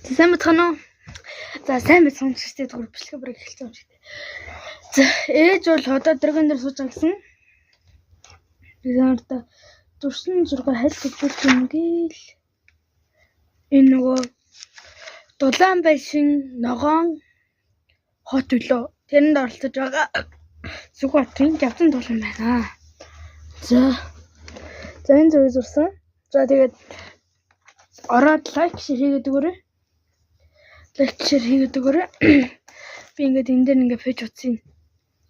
За, сайн байцгаана уу? За, сайн байцгаана ч гэсэн зүгээр бичлэгээ бараг эхэлж байгаа юм шиг. За, ээж бол одоо дөргөн дээр сууж байгаа гэсэн. Би надад зурсан зургаа хальт үзүүлэх юм гээл. Энэ нөгөө дулаан байшин ногоон хот үлээ. Тэрэнд оролцож байгаа. Сүхбаатарын гявцан тулан байна. За. За, энэ зургийг зурсан. За, тэгээд ороод like, share хийгээд өгөөрэй. Like, share хийгээд өгөөрэй. Би ингээд энэ дээр ингээд page утсыг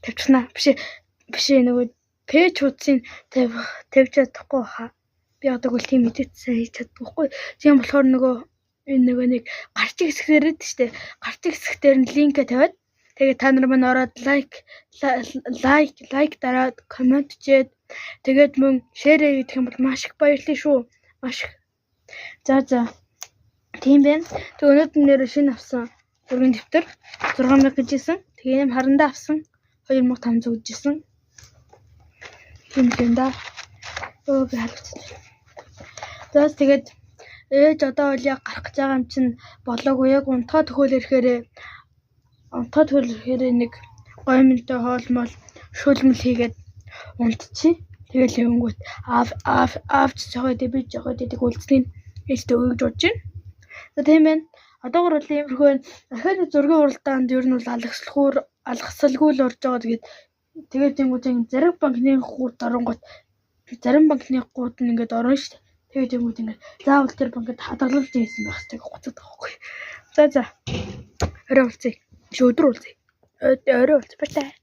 тавьчихнаа. Биш ээ. Биш ээ, нөгөө page утсыг тавьж чадахгүй хаа. Би одоо бол тийм edit сайн хийж чаддаггүй байхгүй. Тийм болохоор нөгөө энэ нөгөө нэг гарчиг хэсгээр нь штэ. Гарчиг хэсгээр нь link ээ тавиад, тэгээд та нар маань ороод like дараад, comment чээд, тэгээд мөн share хийх юм бол маш их баярлалаа шүү. Маш их. За. Тийм байна. Тэгээ өнөөдөр нэр шинэ авсан зургийн дэвтэр 6000 гэж исэн. Тэгээ юм харандаа авсан 2500 гэж исэн. Тийм л юм да. Өө, би халуучихлаа. За, тэгээд ээж одоо бол яг гарах гэж байгаа юм чинь болоогүй, яг унтаа төхөөл ирэхээрээ нэг гоё мөнтэй хоол мол шөлмөл хийгээд унтчих. Тэгэл явангуут аав аав аавч жохоо дэ, би жохоо дэ, үлдсэнийг ээжтэй өгье гэж бодож байна. За, тийм байна. Одоогор бол иймэрхүү байна. Дахиад зургийн уралдаанд ер нь бол алгасалгүй л орж байгаа. Тэгээд тэгээд тэнгуут зарим банкны гууд оронгууд, зарим банкны гууд нь ингээд орно шүү дээ. Тэгээд тэнгуут ингээд заавал тэр банкд хадгалуулж ийсэн байх хэрэгтэй гоцоод байгаа байхгүй. За. Орой уулзъя. Биш, өдөр уулзъя. Орой уулзъя. Баярлалаа.